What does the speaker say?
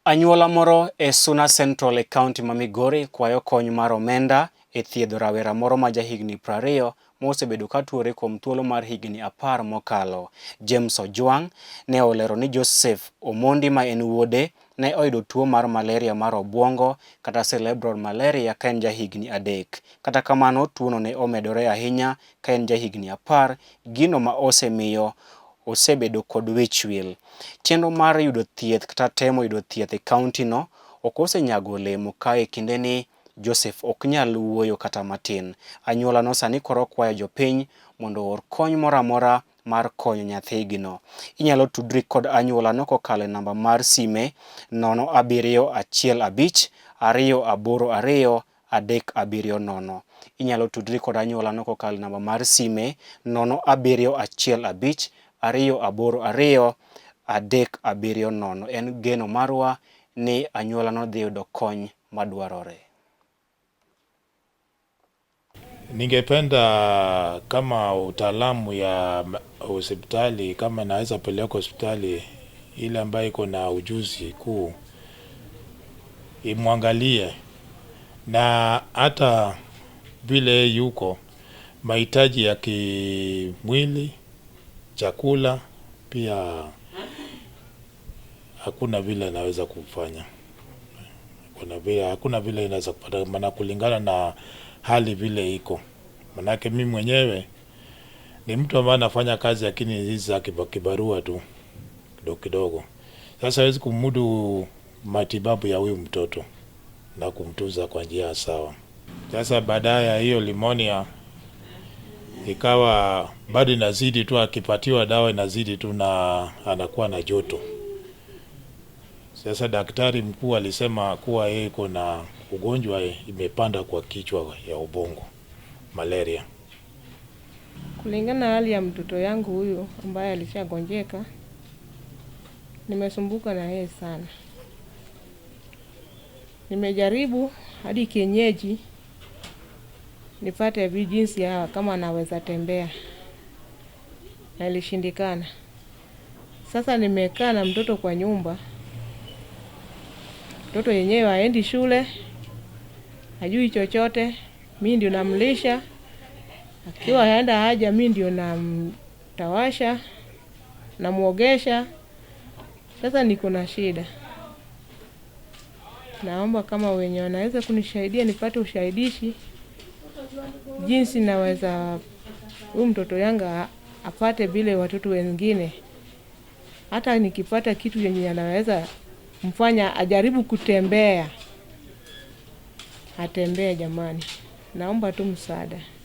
Anyuola moro e Suna Central e kaunti ma Migori kwayo kony mar omenda e thiedho rawera moro ma jahigni 20 ma osebedo ka tuore kuom thuolo mar higni 10 mokalo. James Ojwang ne olero ni Joseph Omondi ma en wuode ne oyudo tuo mar malaria mar obuongo kata cerebral malaria ka en jahigni 3. Kata kamano tuono ne omedore ahinya ka en jahigni 10, gino ma osemiyo osebedo kod wich wil. Chenro mar yudo thieth kata temo yudo thieth e kaunti no ok osenyago olemo ka e kindeni Joseph ok nyal wuoyo kata matin. Anyuola no sani koro kwayo jopiny mondo oor kony moro amora mar konyo nyathigino. Inyalo tudri kod anyuola no kokalo e namba mar sime 0715 282 370. Inyalo tudri kod anyuola no kokalo e namba mar sime 0715 282 370. En geno marwa ni anyuola no dhi yudo kony madwarore. Ningependa kama utaalamu ya hospitali, kama naweza peleka hospitali ile ambayo iko na ujuzi kuu imwangalie, na hata vile yuko mahitaji ya kimwili, chakula pia hakuna vile anaweza kufanya. Hakuna vile inaweza kupata, maana kulingana na hali vile iko. Manake mimi mwenyewe ni mtu ambaye anafanya kazi, lakini hizi za kibarua tu kidogo kidogo. Sasa hawezi kumudu matibabu ya huyu mtoto na kumtunza kwa njia sawa. Sasa baadaye ya hiyo pneumonia ikawa bado inazidi tu, akipatiwa dawa inazidi tu na anakuwa na joto. Sasa daktari mkuu alisema kuwa yeye iko na ugonjwa imepanda kwa kichwa ya ubongo, malaria. Kulingana na hali ya mtoto yangu huyu ambaye alishagonjeka, nimesumbuka na yeye sana. Nimejaribu hadi kienyeji nipate jinsi ya kama anaweza tembea, na ilishindikana. Sasa nimekaa na mtoto kwa nyumba, mtoto yenyewe haendi shule, hajui chochote, mi ndio namlisha. Akiwa aenda haja, mi ndio namtawasha, namuogesha. Sasa niko na shida. Naomba kama wenye wanaweza kunisaidia nipate usaidizi jinsi naweza huyu mtoto yangu apate vile watoto wengine. Hata nikipata kitu yenye anaweza mfanya ajaribu kutembea, atembee jamani. Naomba tu msaada.